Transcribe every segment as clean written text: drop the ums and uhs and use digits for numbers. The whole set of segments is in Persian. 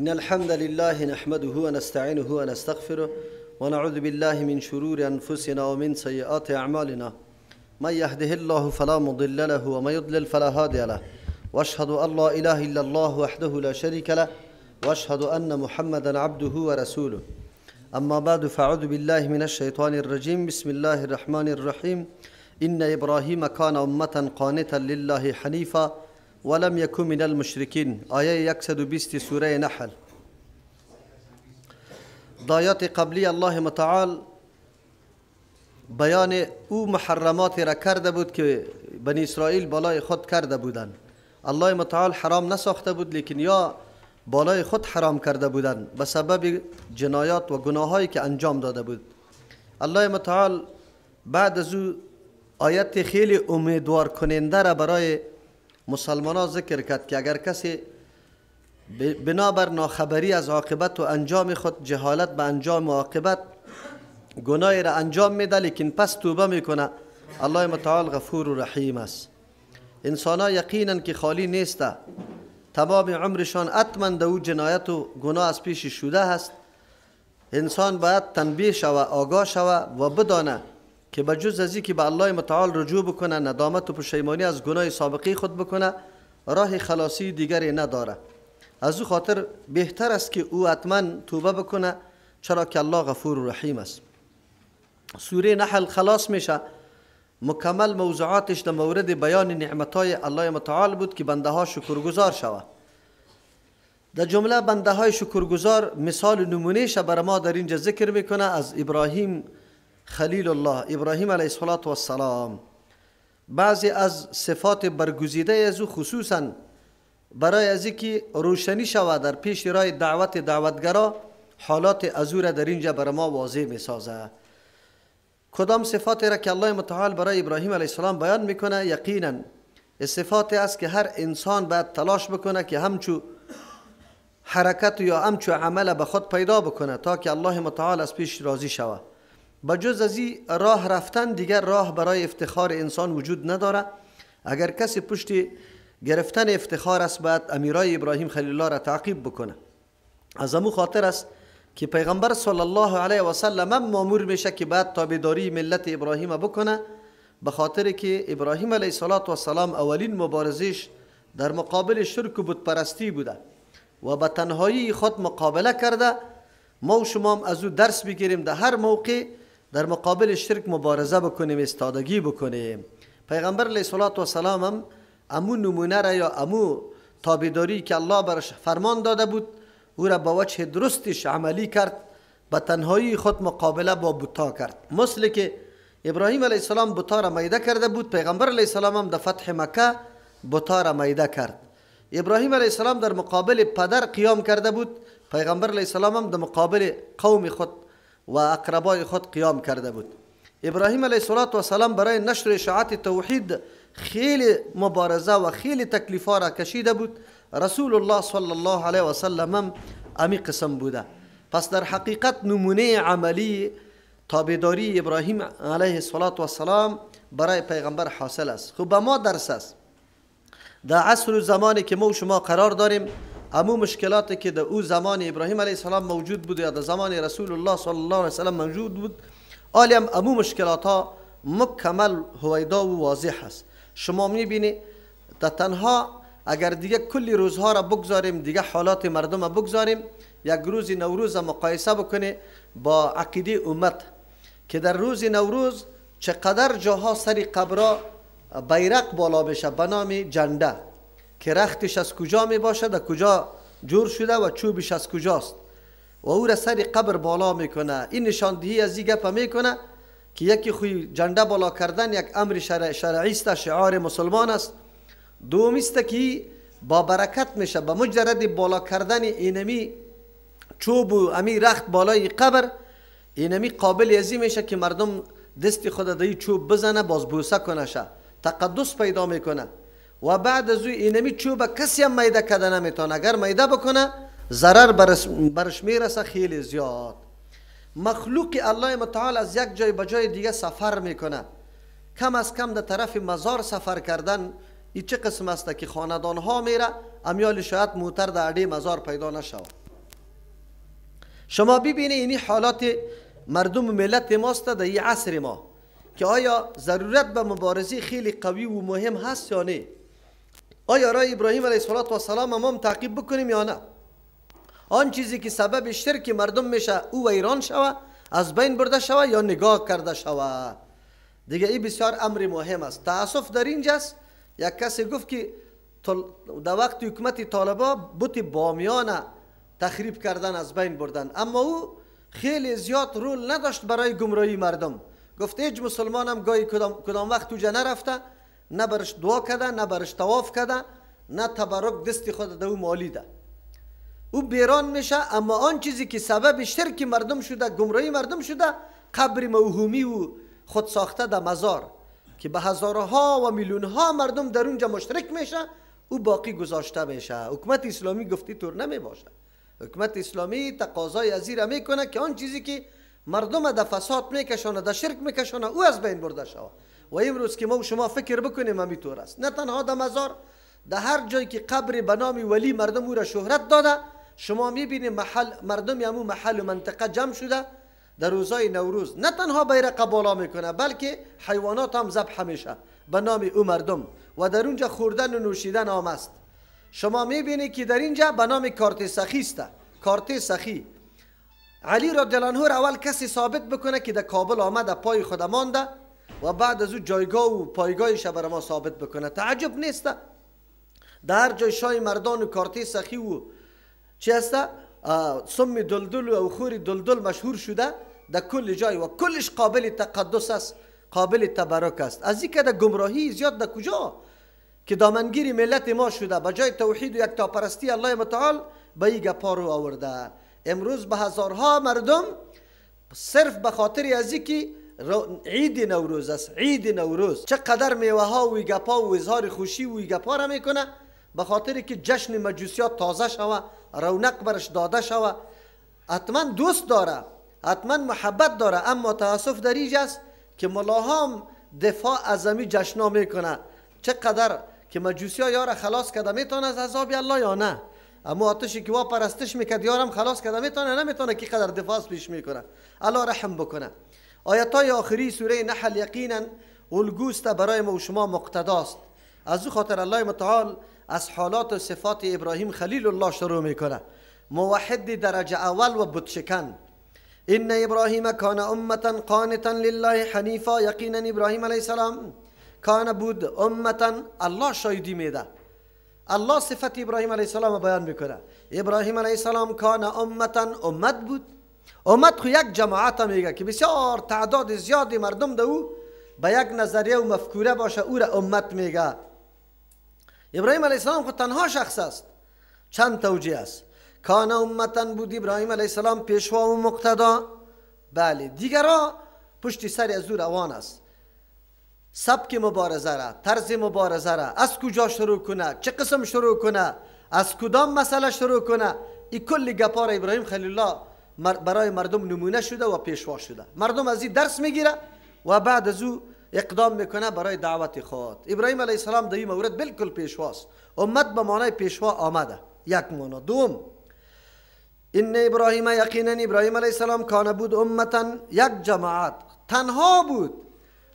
إن الحمد لله نحمده ونستعينه ونستغفره ونعوذ بالله من شرور أنفسنا ومن سيئات أعمالنا. من يهده الله فلا مضل له ومن يضلل فلا هادي له. وأشهد أن لا إله إلا الله وحده لا شريك له وأشهد أن محمدا عبده ورسوله. أما بعد، فأعوذ بالله من الشيطان الرجيم. بسم الله الرحمن الرحيم. إن إبراهيم كان أمة قانتا لله حنيفا ولم يكن من المشركين. آیه 120 سوره نحل. د آیات قبلی الله متعال بیان او محرمات را کرده بود که بنی اسرائیل بالای خود کرده بودند. الله متعال حرام نساخته بود، لیکن یا بالای خود حرام کرده بودند به سبب جنایات و گناهایی که انجام داده بود. الله متعال بعد از او آیت خیلی امیدوار کننده را برای مسلمان ذکر کرد که اگر کسی بنابر ناخبری از عاقبت و انجام خود، جهالت به انجام و عاقبت، گناهی را انجام میده لیکن پس توبه میکنه، الله متعال غفور و رحیم است. انسان ها یقینا که خالی نیست، تمام عمرشان اتمن در او جنایت و گناه از پیش شده است. انسان باید تنبیه شوه، آگاه شوه و بدانه که به جز از که به الله متعال رجوع بکنه، ندامت و پشیمانی از گناه سابقه خود بکنه، راه خلاصی دیگری نداره. از او خاطر بهتر است که او حتما توبه بکنه، چرا که الله غفور و رحیم است. سوره نحل خلاص میشه، مکمل موضوعاتش در مورد بیان نعمتهای الله متعال بود که بنده ها شکرگزار شوه. در جمله بنده های شکرگزار مثال نمونه شه بر ما در اینجا ذکر میکنه از ابراهیم خلیل الله، ابراهیم علیه السلام. بعضی از صفات برگزیده از او، خصوصا برای از اینکه روشنی شود در پیش راه دعوت دعوتگرا، حالات از او را در اینجا بر ما واضح میسازه. کدام صفاتی را که الله متعال برای ابراهیم علیه السلام بیان میکنه، یقینا صفاتی است که هر انسان باید تلاش بکنه که همچو حرکت یا همچو عمل به خود پیدا بکنه تا که الله متعال از پیش راضی شود. بجز از این راه رفتن دیگر راه برای افتخار انسان وجود نداره. اگر کسی پشت گرفتن افتخار است، باید امیرای ابراهیم خلیل الله را تعقیب بکنه. از امو خاطر است که پیغمبر صلی الله علیه و سلم هم مامور میشه که باید تابعداری ملت ابراهیم بکنه، به خاطر که ابراهیم علیه السلام اولین مبارزش در مقابل شرک و بت پرستی بوده و به تنهایی خود مقابله کرده. ما و شما از او درس بگیریم، در هر موقع در مقابل شرک مبارزه بکنیم، استادگی بکنیم. پیغمبر علیه السلام هم امو نمونه را یا امو تابعداری که الله برش فرمان داده بود، او را با وجه درستش عملی کرد، به تنهایی خود مقابله با بتا کرد. مثل که ابراهیم علیه السلام بتا را میده کرده بود، پیغمبر علیه السلام هم در فتح مکه بتا را میده کرد. ابراهیم علیه السلام در مقابل پدر قیام کرده بود، پیغمبر علیه السلام هم در مقابل قوم خود و اقربای خود قیام کرده بود. ابراهیم علیه السلام برای نشر اشاعت توحید خیلی مبارزه و خیلی تکلیفا را کشیده بود. رسول الله صلی الله علیه و سلم هم امی قسم بوده. پس در حقیقت نمونه عملی تابعداری ابراهیم علیه السلام برای پیغمبر حاصل است. خب به ما درس است در عصر و زمانی که ما و شما قرار داریم، امو مشکلاتی که در او زمان ابراهیم علیه السلام موجود بود یا در زمان رسول الله صلی الله علیه وسلم موجود بود، آلی هم امو مشکلات ها مکمل هویدا و واضح است. شما میبینی در تنها اگر دیگه کلی روزها را بگذاریم، دیگه حالات مردم را بگذاریم، یک روز نوروز مقایسه بکنه با عقیده امت که در روز نوروز چقدر جاها سر قبرا بیرق بالا بشه به نام جنده که رختش از کجا می باشه، در کجا جور شده و چوبش از کجاست و او را سر قبر بالا میکنه. این نشاندهی از این گپ میکنه که یکی خوی جنده بالا کردن یک امر شرعی است، شعار مسلمان است. دومی است که با برکت میشه، به مجرد بالا کردن اینمی چوب و امی رخت بالای قبر، اینمی قابل ازی میشه که مردم دست خود در چوب بزنه، باز بوسه کنه، شه تقدس پیدا میکنه. و بعد از او اینمی چوب کسی هم میده کده نمیتونه، اگر میده بکنه ضرر برش میرسه خیلی زیاد. مخلوق الله متعال از یک جای به جای دیگه سفر میکنه، کم از کم در طرف مزار سفر کردن این چه قسم است که خاندان ها میره امیال شاید موتر در اډې مزار پیدا نشود. شما ببینید اینی حالات مردم و ملت ماست در این عصر ما که آیا ضرورت به مبارزه خیلی قوی و مهم هست یا نه؟ آیا رای ابراهیم علیه السلام ما تعقیب بکنیم یا نه؟ آن چیزی که سبب شرک مردم میشه او ویران شوه، از بین برده شوه یا نگاه کرده شوه. دیگه این بسیار امر مهم است. تاسف در اینجاست یک کسی گفت که در وقت حکومت طالبا بت بامیان تخریب کردن، از بین بردن، اما او خیلی زیاد رول نداشت برای گمراهی مردم. گفت هیچ مسلمانم گاهی کدام وقت اوجا نرفته، نه برش دعا کرده، نه برش طواف کرده، نه تبرک دست خود در او مالیده. او بیران میشه، اما آن چیزی که سبب شرک مردم شده، گمراهی مردم شده، قبر موهومی و خود ساخته در مزار که به هزارها و میلیون ها مردم در اونجا مشترک میشه، او باقی گذاشته میشه. حکومت اسلامی گفتی طور نمی باشه. حکومت اسلامی تقاضای از این میکنه که آن چیزی که مردم در فساد میکشانه، در شرک میکشانه، او از بین برده شود. و امروز که ما و شما فکر بکنیم همینطور است. نه تنها در مزار، در هر جایی که قبر به نام ولی مردم او را شهرت داده، شما میبینید محل مردم همون محل و منطقه جمع شده در روزای نوروز، نه تنها بیرق بالا میکنه بلکه حیوانات هم ذبح میشه به نام او مردم و در اونجا خوردن و نوشیدن عام است. شما میبینید که در اینجا به نام کارت سخی است. کارت سخی علی رضی الله عنه اول کسی ثابت بکنه که در کابل آمده پای خود مانده و بعد از او جایگاه و پایگاهش بر ما ثابت بکنه. تعجب نیست در جای شای مردان و کارت سخی و چی هست سم دلدل و خوری دلدل مشهور شده در کل جای و کلش قابل تقدس است، قابل تبرک است. از این که در گمراهی زیاد در کجا که دامنگیر ملت ما شده، به جای توحید و یکتاپرستی الله متعال به این گپا رو آورده. امروز به هزارها مردم صرف به خاطر از اینکه عید نوروز است، عید نوروز چقدر میوه ها و گپا و اظهار خوشی و گپا را میکنه، به خاطر که جشن مجوسیات تازه شوه، رونق برش داده شوه. حتما دوست داره، حتما محبت داره، اما تاسف در اینجا است که ملاهام دفاع از امی جشنا میکنه. چقدر که مجوسی ها یار خلاص کرده میتونه از عذاب الله یا نه، اما آتشی که وا پرستش میکرد یارم خلاص کرده میتونه نمیتونه، که قدر دفاع پیش میکنه. الله رحم بکنه. آیت های آخری سوره نحل یقینا الگوست برای ما و شما مقتداست. از او خاطر الله متعال از حالات و صفات ابراهیم خلیل الله شروع میکنه، موحد درجه اول و بتشکن. ان ابراهیم کان امه قانتا لله حنیفا. یقینا ابراهیم علیه السلام کان بود امتا، الله شاهدی میده. الله صفت ابراهیم علیه السلام بیان میکنه. ابراهیم علیه السلام کان امتا، امت بود. امت خو یک جماعت میگه که بسیار تعداد زیادی مردم ده او به یک نظریه و مفکوره باشه، او را امت میگه. ابراهیم علیه السلام خود تنها شخص است. چند توجیه است. کان امتا بود ابراهیم علیه السلام پیشوا و مقتدا. بله، دیگرا پشت سر از او روان است. سبک مبارزه را، طرز مبارزه را از کجا شروع کنه، چه قسم شروع کنه، از کدام مسئله شروع کنه، این کل گپا را ابراهیم خلیل الله برای مردم نمونه شده و پیشوا شده. مردم از این درس میگیره و بعد از او اقدام میکنه برای دعوت خود. ابراهیم علیه السلام در این مورد بالکل پیشواست. امت به معنای پیشوا آمده، یک معنا. دوم، ان ابراهیم یقینا ابراهیم علیه السلام کان بود امتا، یک جماعت، تنها بود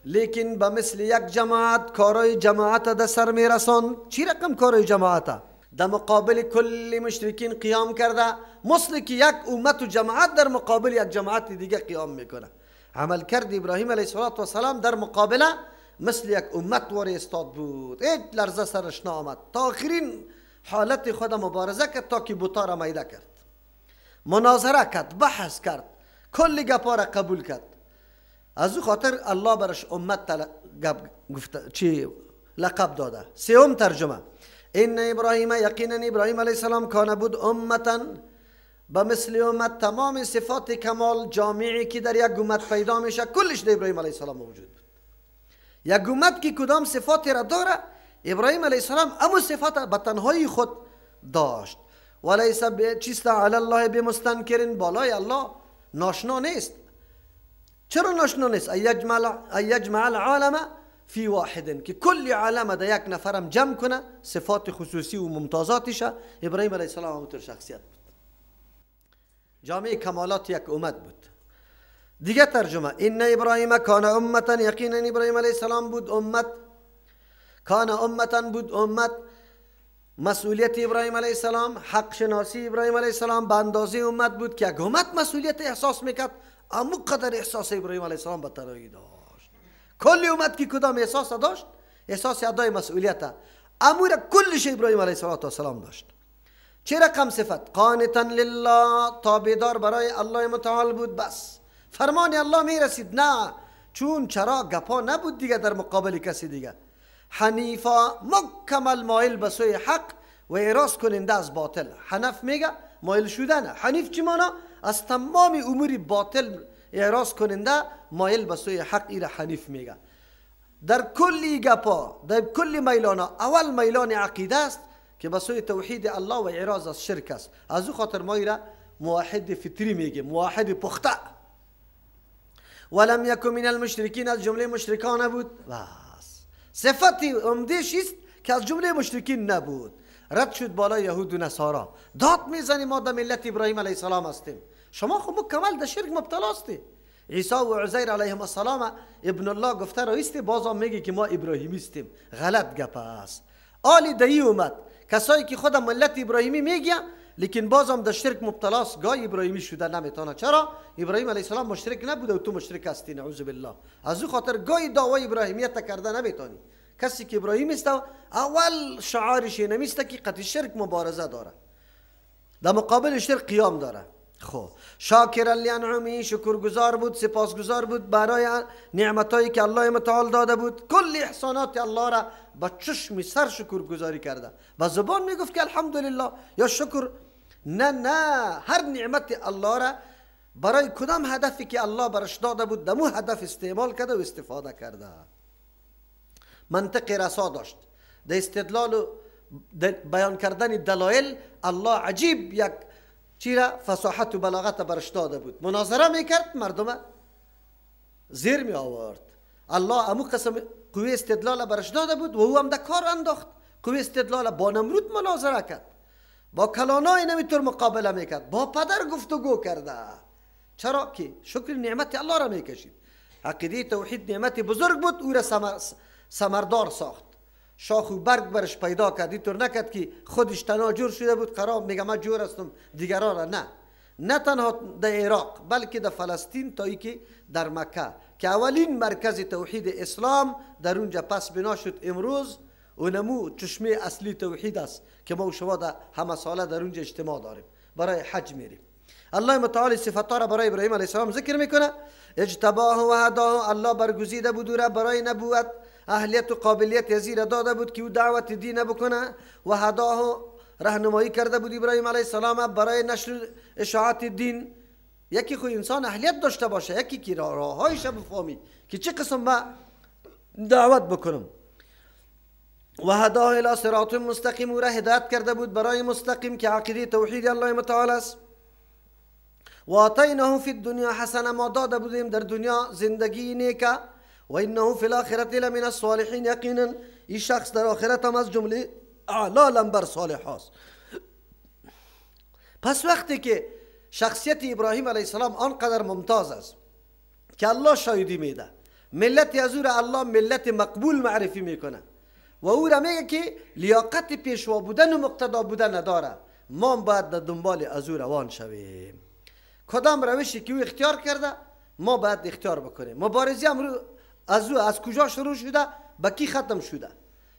لیکن به مثل یک جماعت کارای جماعت در سر میرساند. چی رقم کارای جماعت؟ در مقابل کل مشرکین قیام کرده، مثل که یک امت و جماعت در مقابل یک جماعت دیگه قیام میکنه. عمل کرد ابراهیم علیه السلام در مقابله مثل یک امت واری استاد بود، هیچ لرزه سرش نآمد. تا آخرین حالت خود مبارزه کرد تا که بتا را میده کرد، مناظره کرد، بحث کرد، کل گپا را قبول کرد. از او خاطر الله برش امت گفته چی لقب داده. سوم ترجمه، ان ابراهیم یقینا ابراهیم علیه السلام کان بود امتا، به مثل امت تمام صفات کمال جامعی که در یک امت پیدا میشه کلش در ابراهیم علیه السلام موجود بود. یک امت که کدام صفاتی را داره، ابراهیم علیه السلام امو صفات به تنهایی خود داشت. ولیس چیست علی الله بمستنکر، بالای الله ناشنا نیست. چرا ناشنا نیست؟ یجمع العالم فی واحد، که کل عالم در یک نفرم جمع کنه صفات خصوصی و ممتازاتش. ابراهیم علیه السلام همونطور شخصیت بود. جامع کمالات یک امت بود. دیگه ترجمه ان ابراهیم کان امتا، یقینا ابراهیم علیه السلام بود امت، کان امتا بود امت. مسئولیت ابراهیم علیه السلام، حق شناسی ابراهیم علیه السلام به اندازه امت بود که یک امت مسئولیت احساس میکرد، امو قدر احساس ابراهیم علیه السلام به تنهایی داشت. کل امت که کدام احساس داشت؟ احساس ادای مسئولیت، امور کلش ابراهیم علیه السلام داشت. چه رقم صفت؟ قانتا لله، تابعدار برای الله متعال بود. بس فرمان الله میرسید، نه چون چرا گپا نبود دیگه در مقابل کسی دیگه. حنیفا، مکمل مایل به سوی حق و اعراض کننده از باطل. حنف میگه مایل شدن، حنیف چی مانا؟ از تمام امور باطل اعراض کننده، مایل به سوی حق، ایره حنیف میگه. در کلی گپا، در کل میلانا، اول میلان عقیده است که به سوی توحید الله و اعراض از شرک است. از او خاطر ما ایره موحد فطری میگه، موحد پخته. ولم یکن من المشرکین، از جمله مشرکان نبود. بس صفت عمدهش است که از جمله مشرکین نبود. رد شد بالای یهود و نصارا. داد میزنیم ما در ملت ابراهیم علیه السلام هستیم، شما خب مکمل در شرک مبتلا هستی. عیسی و عزیر علیهم السلام ابن الله گفته رایستی، بازم میگه که ما ابراهیمی هستیم. غلط گپ است. آل دایی اومد، کسایی که خود ملت ابراهیمی میگه لیکن بازم در شرک مبتلاست، گاهی ابراهیمی شده نمیتونه. چرا؟ ابراهیم علیه السلام مشرک نبوده و تو مشرک هستی، نعوذ بالله. از او خاطر گاهی دعوای ابراهیمیت کرده نمیتونی. کسی که ابراهیم است اول شعارش نمیسته که قطع شرک مبارزه داره، در مقابل شرک قیام داره. خب شاکر لانعمه، شکرگزار بود، سپاسگزار بود برای نعمتایی که الله متعال داده بود. کل احسانات الله را با چشم سر شکرگزاری کرده. با زبان میگفت که الحمدلله یا شکر، نه نه، هر نعمت الله را برای کدام هدفی که الله برش داده بود دمو هدف استعمال کرده و استفاده کرده. منطق رسا داشت در استدلال و بیان کردن دلایل. الله عجیب یک چیرا فصاحت و بلاغت برش داده بود. مناظره میکرد، مردم زیر می آورد. الله امو قسم قوه استدلال برش داده بود و او هم در کار انداخت. قوه استدلال با نمرود مناظره کرد، با کلانای نمیتور مقابله میکرد، با پدر گفتگو کرده. چرا که شکر نعمت الله را میکشید. عقیده توحید نعمت بزرگ بود، او را ثمردار ساخت. شاخ و برگ برش پیدا کرد. اینطور نکرد که خودش تنها جور شده بود، قرار میگه من جور هستم دیگران را نه. نه تنها در عراق بلکه در فلسطین تا ای که در مکه که اولین مرکز توحید اسلام در اونجا پس بنا شد. امروز اونمو چشمه اصلی توحید است که ما و شما در همه ساله در اونجا اجتماع داریم، برای حج میریم. الله متعال صفات را برای ابراهیم علیه السلام ذکر میکنه. اجتباه و هداه، الله برگزیده بود او را برای نبوت، اهلیت و قابلیت ازی را داده بود که او دعوت دین بکنه. و هداه، راهنمایی کرده بود ابراهیم علیه السلام برای نشر اشاعت دین. یکی خو انسان اهلیت داشته باشه، یکی که راههایش بفهمی که چه قسم ما دعوت بکنم. و هداه الی صراط مستقیم، او را هدایت کرده بود برای مستقیم که عقیده توحید الله متعال است. و آتیناه فی الدنیا حسنه، ما داده بودیم در دنیا زندگی نیکه. و انه فی الاخرة لمن الصالحین، یقینا این شخص در آخرت هم از جمله اعلی لنبر صالح هاست. پس وقتی که شخصیت ابراهیم علیه السلام آنقدر ممتاز است که الله شاهدی میده، ملت از او را الله ملت مقبول معرفی میکنه و او را میگه که لیاقت پیشوا بودن و مقتدا بودن نداره، ما باید در دنبال از او روان شویم. کدام روشی که او اختیار کرده ما باید اختیار بکنیم. مبارزه هم از او از کجا شروع شده، به کی ختم شده،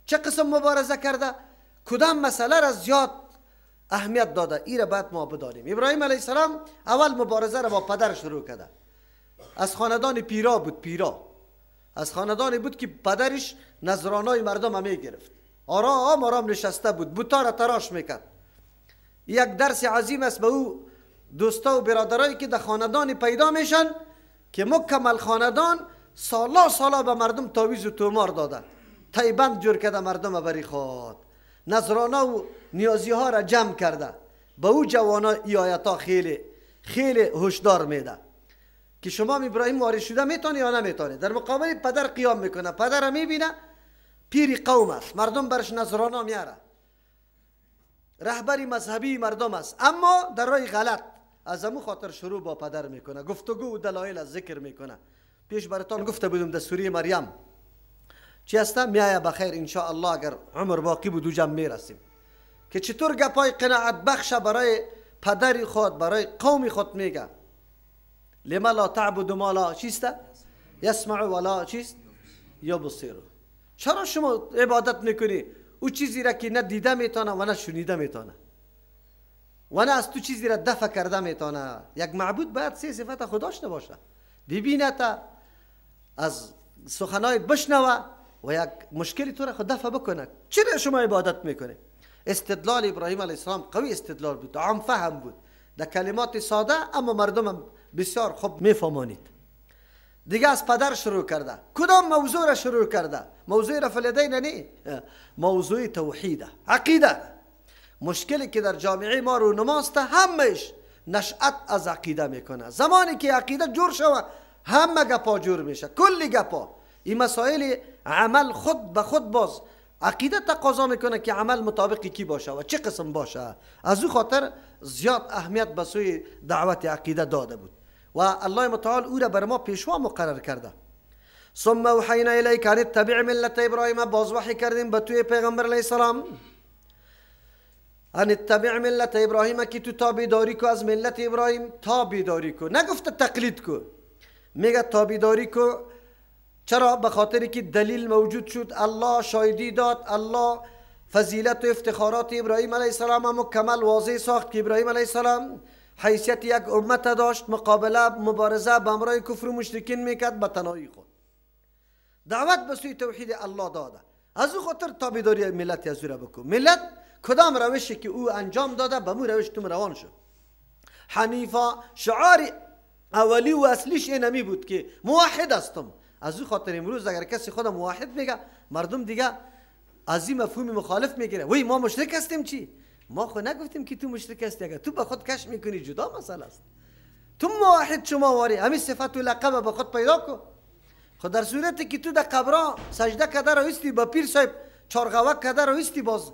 چه قسم مبارزه کرده، کدام مسئله را زیاد اهمیت داده، ای را باید ما بدانیم. ابراهیم علیه السلام اول مبارزه را با پدر شروع کرده. از خاندان پیرا بود، پیرا از خاندانی بود که پدرش نذرانای مردم هم میگرفت، آرام آرام نشسته بود، بوتا را تراش میکرد. یک درس عظیم است به او دوستا و برادرایی که در خاندانی پیدا میشن که مکمل خاندان سالا سالا به مردم تاویز و تومار داده، تایبند جور کرده مردم بری خود، نذرانه و نیازی ها را جمع کرده. به او جوانا ای آیت ها خیلی خیلی هشدار میده که شما ابراهیم وارث شده میتونی یا نمیتونی. در مقابل پدر قیام میکنه، پدر را میبینه پیر قوم است، مردم برش نذرانه میاره، رهبری مذهبی مردم است، اما در راه غلط از امو خاطر شروع با پدر میکنه، گفتگو و دلایل از ذکر میکنه. پیش براتان گفته بودم در سوره مریم چی هسته؟ میایه بخیر انشاءالله اگر عمر باقی بود و جمع میرسیم که چطور گپای قناعت بخش برای پدر خود، برای قوم خود میگه. لما لا تعبد ما لا چیست؟ یسمع ولا چیست؟ یبصر. چرا شما عبادت میکنی او چیزی را که نه دیده میتونه و نه شنیده میتونه و نه از تو چیزی را دفع کرده میتونه؟ یک معبود باید سه صفت خود داشته باشه، ببینه تا از سخنای بشنوه و یک مشکلی تو را خود دفع بکنه. چرا شما عبادت میکنه؟ استدلال ابراهیم علیه السلام قوی استدلال بود، عام فهم بود، در کلمات ساده اما مردم بسیار خوب میفهمانید. دیگه از پدر شروع کرده. کدام موضوع را شروع کرده؟ موضوع رفع الیدین نه، موضوع توحیده، عقیده. مشکلی که در جامعه ما رو نماست همش نشأت از عقیده میکنه. زمانی که عقیده جور شوه همه گپا جور میشه، کلی گپا. این مسائل عمل خود به خود باز عقیده تقاضا میکنه که عمل مطابق کی باشه و چه قسم باشه. از او خاطر زیاد اهمیت به سوی دعوت عقیده داده بود و الله متعال او را بر ما پیشوا مقرر کرده. ثم اوحینا الیک ان اتبع ملت ابراهیم، باز وحی کردیم به توی پیغمبر علیه السلام ان اتبع ملت ابراهیم که تو تابعداری کو از ملت ابراهیم، تابعداری کو، نگفته تقلید کو، میگه تابعداری کو. چرا؟ به خاطر که دلیل موجود شد، الله شاهدی داد، الله فضیلت و افتخارات ابراهیم علیه السلام مکمل واضح ساخت که ابراهیم علیه السلام حیثیت یک امت داشت، مقابله مبارزه به همراه کفر و مشرکین میکرد به تنهایی خود، دعوت به سوی توحید الله داده. از او خاطر تابعداری ملت از او را بکن. ملت کدام روشی که او انجام داده به مو روش تو روان شد. حنیفا شعار اولی و اصلیش اینمی بود که موحد هستم. از او خاطر امروز اگر کسی خود موحد میگه مردم دیگه از این مفهوم مخالف میگیره، وی ما مشرک هستیم. چی؟ ما خو نگفتیم که تو مشرک هستی، اگر تو به خود کش میکنی جدا مسئله است. تو موحد شما واری همین صفت و لقب به خود پیدا کو. خود در صورتی که تو در قبرا سجده کرده رویستی با پیر صاحب چارغوک کرده رویستی، باز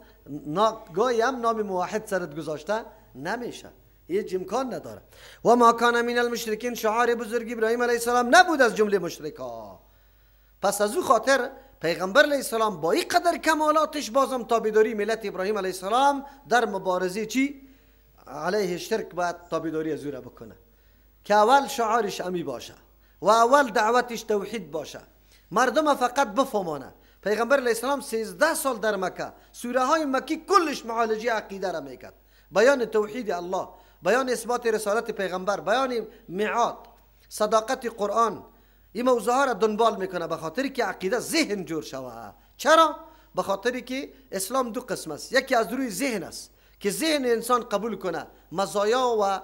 گاهی هم نام موحد سرت گذاشته نمیشه، هیچ امکان نداره. و ما کان من المشرکین، شعار بزرگ ابراهیم علیه السلام نبود از جمله مشرکا. پس از او خاطر پیغمبر علیه السلام با این قدر کمالاتش بازم تابعداری ملت ابراهیم علیه السلام در مبارزه چی علیه شرک باید تابعداری از او را بکنه که اول شعارش امی باشه و اول دعوتش توحید باشه، مردم فقط بفهمانه. پیغمبر علیه السلام 13 سال در مکه، سوره های مکی کلش معالجه عقیده را میکرد، بیان توحید الله، بیان اثبات رسالت پیغمبر، بیان میعاد، صداقت قرآن، این موضوع ها را دنبال میکنه به خاطر که عقیده ذهن جور شوه. چرا؟ به خاطر که اسلام دو قسم است، یکی از روی ذهن است که ذهن انسان قبول کنه مزایا و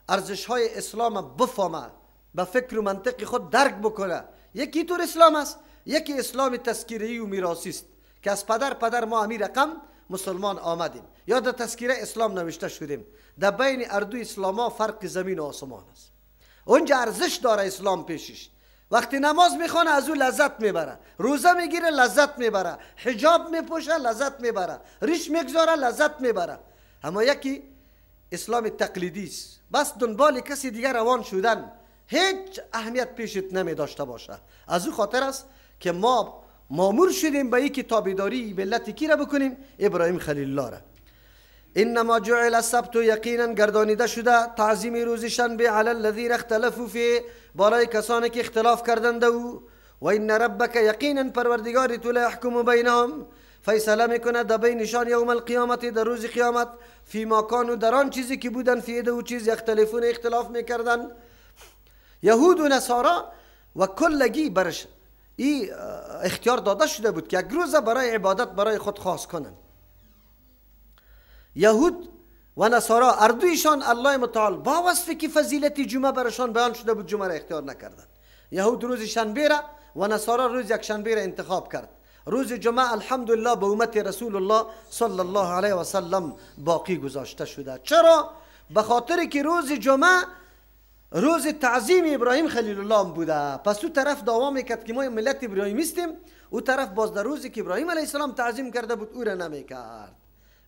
ارزش های اسلام بفهمه، به فکر و منطق خود درک بکنه. یکی طور اسلام است، یکی اسلام تذکیری و میراثی است که از پدر ما امی رقم مسلمان آمدیم یا در تذکیره اسلام نوشته شدیم. در بین اردو اسلام ها فرق زمین و آسمان است. اونجا ارزش داره اسلام پیشش. وقتی نماز میخوانه از او لذت میبره، روزه میگیره لذت میبره، حجاب میپوشه لذت میبره، ریش میگذاره لذت میبره. اما یکی اسلام تقلیدی است، بس دنبال کسی دیگر روان شدن، هیچ اهمیت پیشت نمی داشته باشه. از او خاطر است که ما مامور شدیم به یکی تابعداری ملت کی را بکنیم؟ ابراهیم خلیل الله را. انما جعل السبت، یقینا گردانیده شده تعظیم روز شنبه، علی الذین اختلفوا فیه، بالای کسانی که اختلاف کردند او، و ان ربک، یقینا پروردگار تو، لیحکم بینهم، فیصله میکنه در بینشان، یوم القیامت، در روز قیامت، فیما کانوا، در آن چیزی که بودن، فی ده او چیز، یختلفون، اختلاف میکردن. یهود و نصارا و کلگی برش ای اختیار داده شده بود که یک روز برای عبادت برای خود خاص کنند. یهود و نصارا اردویشان الله متعال با وصفی که فضیلت جمعه برشان بیان شده بود جمعه را اختیار نکردند. یهود روز شنبه را و نصارا روز یک شنبه را انتخاب کرد. روز جمعه الحمدلله به امت رسول الله صلی الله علیه و سلم باقی گذاشته شده. چرا؟ به خاطر که روز جمعه روز تعظیم ابراهیم خلیل الله بوده. پس او طرف دعوا میکرد که ما ملت ابراهیمی هستیم، او طرف باز در روزی که ابراهیم علیه السلام تعظیم کرده بود او را نمیکرد،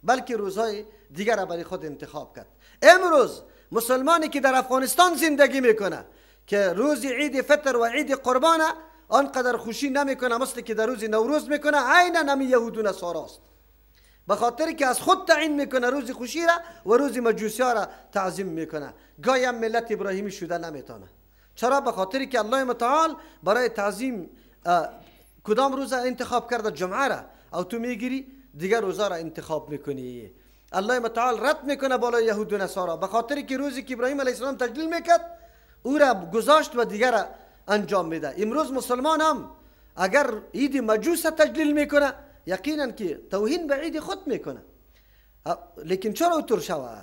بلکه روزهای دیگر را برای خود انتخاب کرد. امروز مسلمانی که در افغانستان زندگی میکنه که روز عید فطر و عید قربان آنقدر خوشی نمیکنه مثل که در روز نوروز میکنه، عینا همی یهود و نصاراست. به خاطر که از خود تعیین میکنه روز خوشی را و روز مجوسی را تعظیم میکنه. گاهی هم ملت ابراهیمی شده نمیتونه. چرا؟ به خاطر که الله متعال برای تعظیم کدام روز انتخاب کرده؟ جمعه را. او تو میگیری دیگر روزا را انتخاب میکنی. الله متعال رد میکنه بالای یهود و نصارا، به خاطر که روزی که ابراهیم علیه السلام تجلیل میکرد او را گذاشت و دیگر را انجام میده. امروز مسلمان هم اگر عید مجوس تجلیل میکنه یقینا که توهین به عید خود میکنه. لیکن چرا اوتر شوه؟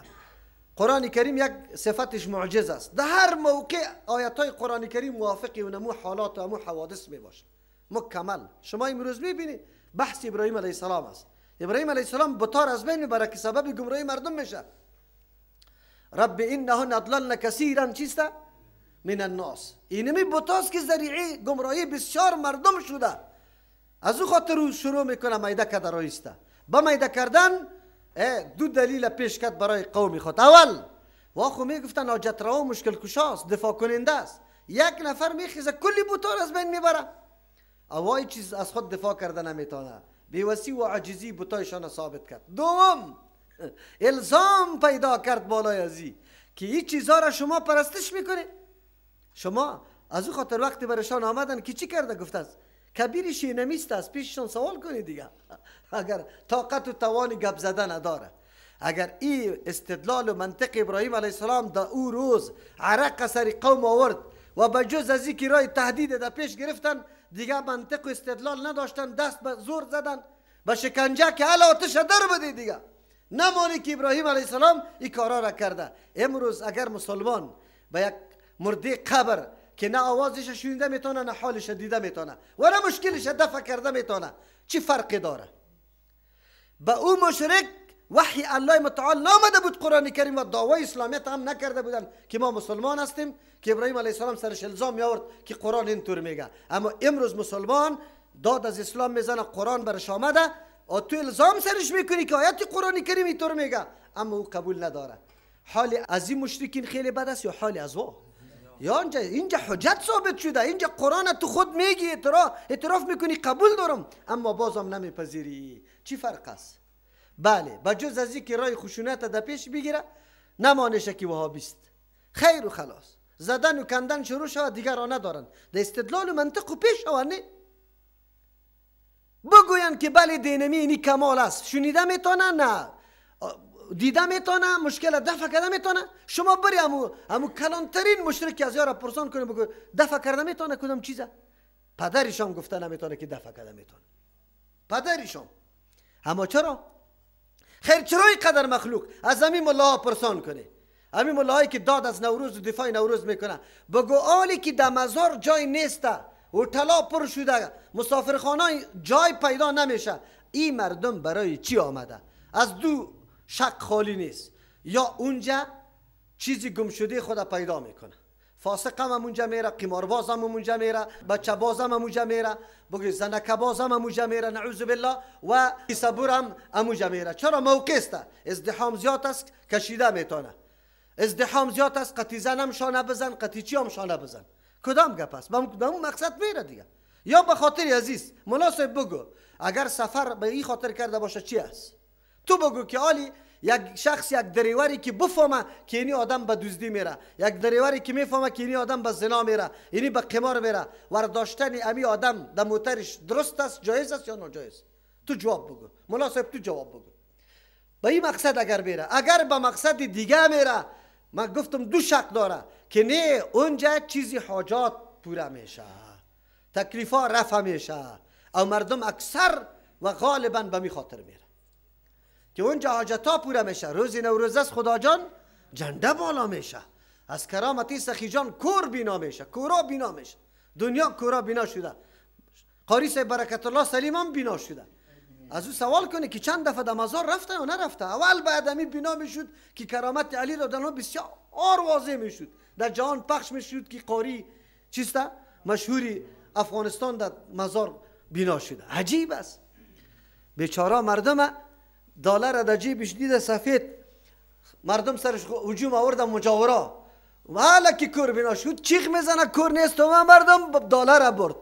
قرآن کریم یک صفتش معجز است. در هر موقع آیت های قرآن کریم موافق و نمو حالات و نمو حوادث میباشه مکمل. شما امروز میبینید بحث ابراهیم علیه السلام است. ابراهیم علیه السلام بتار از بین میبره که سبب گمراهی مردم میشه. رب انهن اضللن کثیرا چیست؟ من الناس. اینمی بتاست که ذریعه گمراهی بسیار مردم شده. از او خاطر شروع میکنه میده که رایسته. با میده کردن دو دلیل پیش کرد برای قوم خود. اول واخو میگفتن حاجت روا مشکل کشاست، دفاع کننده است. یک نفر میخیزه کلی بتار از بین میبره، اوای چیز از خود دفاع کرده نمیتونه، بیوسی و عاجزی بتایشان ثابت کرد. دوم الزام پیدا کرد بالای ازی که این چیزها را شما پرستش میکنه. شما از او خاطر وقتی برشان آمدن که چی کرده؟ گفته است کبیر شینمیست است، پیششان سوال کنید دیگه. اگر طاقت و توان گپ زدن نداره، اگر این استدلال و منطق ابراهیم علیه السلام در او روز عرق سر قوم آورد و به جز از اینکه رای تهدید در پیش گرفتن دیگه منطق و استدلال نداشتن، دست به زور زدن به شکنجه که الا آتش در بده دیگه نمانی که ابراهیم علیه السلام این کارا را کرده. امروز اگر مسلمان به یک مرده قبر که نه آوازش شنیده میتونه نه حالش دیده میتونه و نه مشکلش دفع کرده میتونه، چی فرقی داره؟ به او مشرک وحی الله متعال نامده بود قرآن کریم و دعوای اسلامیت هم نکرده بودن که ما مسلمان هستیم، که ابراهیم علیه السلام سرش الزام میآورد که قرآن اینطور میگه. اما امروز مسلمان داد از اسلام میزنه، قرآن برش آمده و تو الزام سرش میکنی که آیت قرآن کریم اینطور میگه، اما او قبول نداره. حال از این مشرکین خیلی بد است یا حال از او؟ یا اینجا حجت ثابت شده، اینجا قرآن تو خود میگی، اعتراف میکنی قبول دارم، اما بازم نمیپذیری. چی فرق است؟ بله، بجز از اینکه رای خشونت در پیش بگیره نمانشه که وهابیست، خیر و خلاص زدن و کندن شروع شود دیگر را ندارن. در استدلال و منطق و پیش نه بگوین که بله دینمی اینی کمال است، شنیده میتونه نه دیده میتونه، مشکل دفع کرده میتونه. شما بری امو کلانترین مشرک از یارا پرسان کنه بگو دفع کرده میتونه کدام چیزه؟ پدرشان گفته نمیتونه که دفع کرده میتونه، پدرشان. اما چرا؟ خیر چرا قدر مخلوق از همین ملاها پرسان کنه، همین ملاهایی که داد از نوروز و دفاع نوروز میکنه، بگو آلی که در مزار جای نیسته، هتل‌ها پر شده، مسافرخانه جای پیدا نمیشه، این مردم برای چی آمده؟ از دو شک خالی نیست، یا اونجا چیزی گم شده خود پیدا میکنه، فاسق هم اونجا میره، قمارباز هم اونجا میره، بچه باز هم اونجا میره، بگی زنکه باز هم اونجا میره، نعوذ بالله، و صبور هم اونجا میره. چرا؟ موقع است، ازدحام زیاد است، کشیده میتونه، ازدحام زیاد است، قطی زن هم شانه بزن، قطی چی هم شانه بزن، کدام گپ است؟ به اون مقصد میره دیگه. یا به خاطر عزیز مناسب بگو اگر سفر به این خاطر کرده باشه چی است؟ تو بگو که آلی یک شخص، یک دریوری که بفهمه که اینی آدم به دزدی میره، یک دریوری که میفهمه که اینی آدم به زنا میره، اینی به قمار میره، ورداشتن امی آدم در موترش درست است، جایز است یا ناجایز؟ تو جواب بگو مولا صاحب، تو جواب بگو. به این مقصد اگر میره، اگر به مقصد دیگه میره، من گفتم دو شک داره که نه اونجا چیزی حاجات پوره میشه، تکلیفا رفع میشه، او مردم اکثر و غالبا به می خاطر میره که اونجا حاجتا پوره میشه. روز نوروز است خدا جان جنده بالا میشه، از کرامتی سخی جان کور بینا میشه، کورا بینا میشه، دنیا کورا بینا شده، قاری صاحب برکت الله سلیم هم بینا شده. از او سوال کنه که چند دفعه در مزار رفته یا نرفته. اول بعد امی بینا میشد که کرامت علی را در بسیار واضح میشد، در جهان پخش میشد که قاری چیسته مشهوری افغانستان در مزار بینا شده. عجیب است بیچاره مردم دلار در جیبش دیده سفید، مردم سرش هجوم آوردن مجاورا، حالا که کور بینا شد چیخ میزنه کور نیست و مردم دلار برد.